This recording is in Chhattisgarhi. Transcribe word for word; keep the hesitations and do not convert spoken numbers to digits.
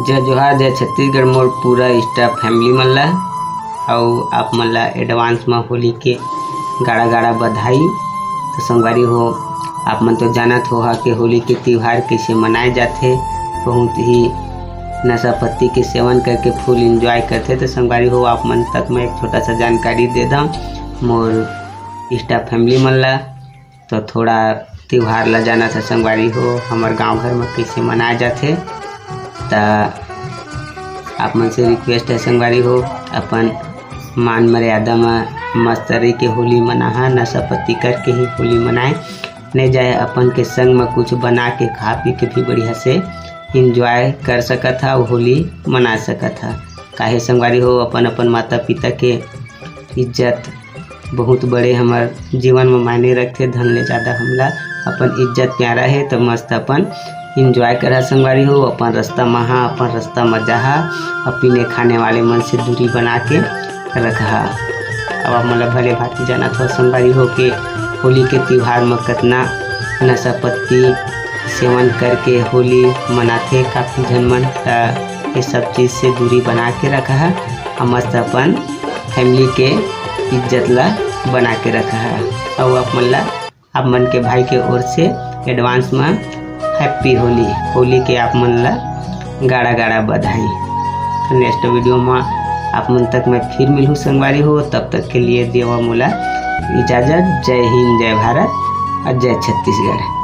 जय जोहार, जय छत्तीसगढ़, मोर पूरा Insta family मन ला, अउ आप मन ला advance म होली के गाड़ा गाड़ा बधाई। तो संगवारी हो, आप मन तो जानत हो हा कि होली के तिहार कइसे मनाए जाथे। बहुत ही नशा पत्ती के सेवन करके full enjoy करथे। तो संगवारी हो, आप मन तक मैं एक छोटा सा जानकारी दे दम मोर Insta family मन ला। तो थोड़ा तिहार ला जानत ह संगवारी हो, हमर गांव घर म कइसे मनाए जाथे। त आप मन से request है संगवारी हो, अपन मान मर्यादा म मस्त रह के होली मनाहा, नशा पत्ती करके ही होली मनाए। नहीं जाए अपन के संग म कुछ बना के खा पी के भी बढ़िया से enjoy कर सकत हा, होली मना सकत हा। काहे संगवारी हो, अपन अपन माता पिता के इज्जत बहुत बड़े हमर जीवन म मायने रखथे। धन ले ज्यादा हमला अपन इज्जत प्यारा हे, त मस्त अपन enjoy करा संगवारी हो। अपन रास्ता म हा, अपन रास्ता म जाहा, अउ पीने खाने वाले मन से दूरी बना के रखहा। अब आप मन ला भले भांति जानत हो संगवारी हो के होली के तिहार म कतना नशा पत्ती सेवन करके होली मनाथे काफी झन मन। त ये सब चीज से दूरी बना के रखहा, अउ मस्त अपन family के इज्जत ला बना के रखहा। अउ आप मन ला, आप मन के भाई के ओर से advance म happy होली, होली के आप मन ला गाड़ा गाड़ा बधाई। तो next video म आप मन तक मैं फिर मिलहूँ संगवारी हो, तब तक के लिए देवा मोला इजाजत। जय हिंद, जय भारत अउ जय छत्तीसगढ़।